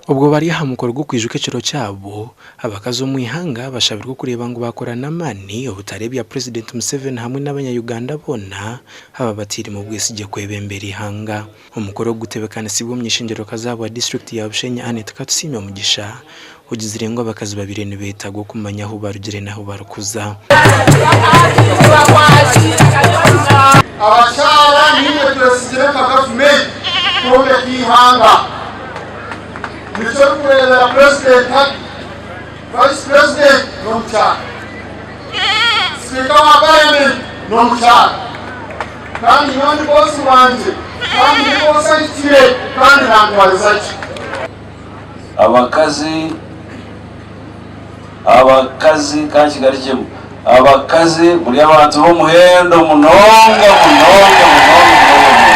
Obwo bari aha mukoro gw'okwijuka ekiro kyabo, abakazi omu ihanga bashabirwe okureeba ngu baakora n'amaani obutareebya Purezidenti Museveni hamwe n'abanya Uganda boona ababatairemu obwesigye kwebembera eihanga. Omukoro ogu gutebekanisiibwe omuny'eishengyero-kazi ahabwa disiturikiti ya Bushenyi Annet Katusiime Mugisha ogizire ngu abakazi babaire nibeetaaga okumanya ahu barugire n'ahu barikuza. Abakyara niimwe twesigire nka gavumenti kwombeka eihanga. Nikyo orikureebera Purezidenti hati, Vayisi Purezidenti n'omukyara, Sipiika wa Paramenti n'omukyara kandi nyowe ndi boosi wangye kandi ndi boosi ahikire kandi nantwariza gye. Abakazi, abakazi ka nkigarukyemu, abakazi muri abantu b'omuhendo munonga munonga munonga munonga.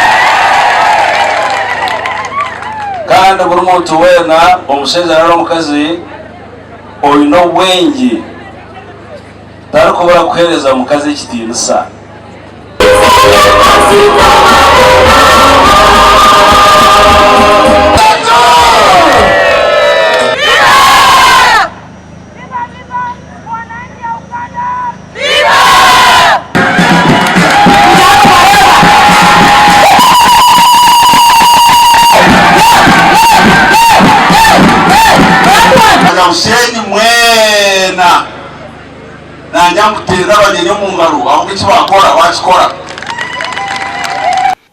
Kandi buri muntu weena omushaija nari omukazi oine obwengye tarikubura kuheereza mukazi ekitiinisa. Abanyabushenyi mwena nangya nkuteerere abanyeenyi omu ngaro ahabw'okuba eki baakora baakikora.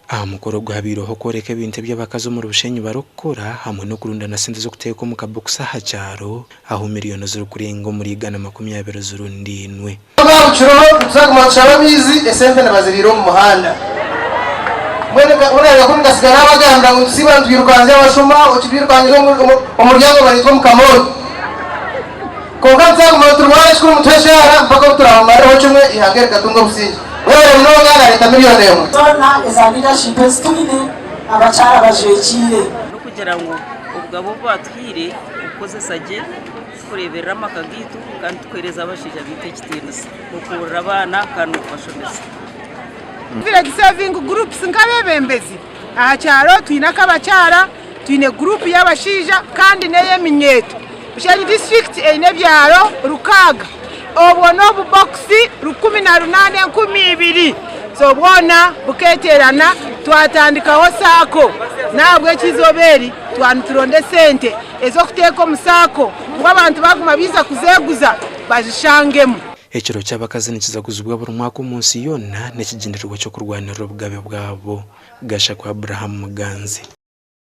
Aha mukoro ogwabaireho kworeka ebintu ebi abakazi omuri Bushenyi barikukora hamwe n'okurundana sente z'okuteeka omu kabokisi aha kyaro ahu miriyoni zirikurenga omuri 120 zirundainwe. Bukiro nituzaguma nitushaba amaizi esente nibaziriira omu muhanda. Mbwenu ku nkasigara nabagambira ngu nitusiiba nitwirukanzya abashuma okitwirukangiza omuryango bareetwa omu kamoori. Kwonka nituzaguma niturwana ekikuru mutuhe eshaara mpaka obu turabamarireho kimwe eihanga rikatunga obusingye. Mwebare munonga nareeta miriyoni emwe. Zoona eza leadership ezi twine abakyara bajwekiire. N'okugira ngu obugabe obu baatuhaire kubukozesa gye, tukureeberera amaka gaitu kandi tukuheereza abashaija baitu ekitiinisa, n'okuhurira abaana kandi n'okubashomesa. Village saving groups nk'abeebembezi aha kyaro twine ak'abakyara, twine guruupu y'abashaija kandi n'ey'eminyeeto. Bushenyi disiturikiti eine ebyaro rukaaga obwo n'obubokisi 18 2000 so bwona bukeeterana twatandikaho saako n'ahabw'ekyo eizooba eri twaba nituronda esente ez'okuteeka omu saako ngu abantu baaguma baija kuzeeguza bazishangemu. Ekiro ky'abakazi nikizaguzibwa buri mwaka omu nsi yoona n'ekigyendererwa ky'okurwanirira obugabe bwabo. Gashakwa Abraham Muganzi.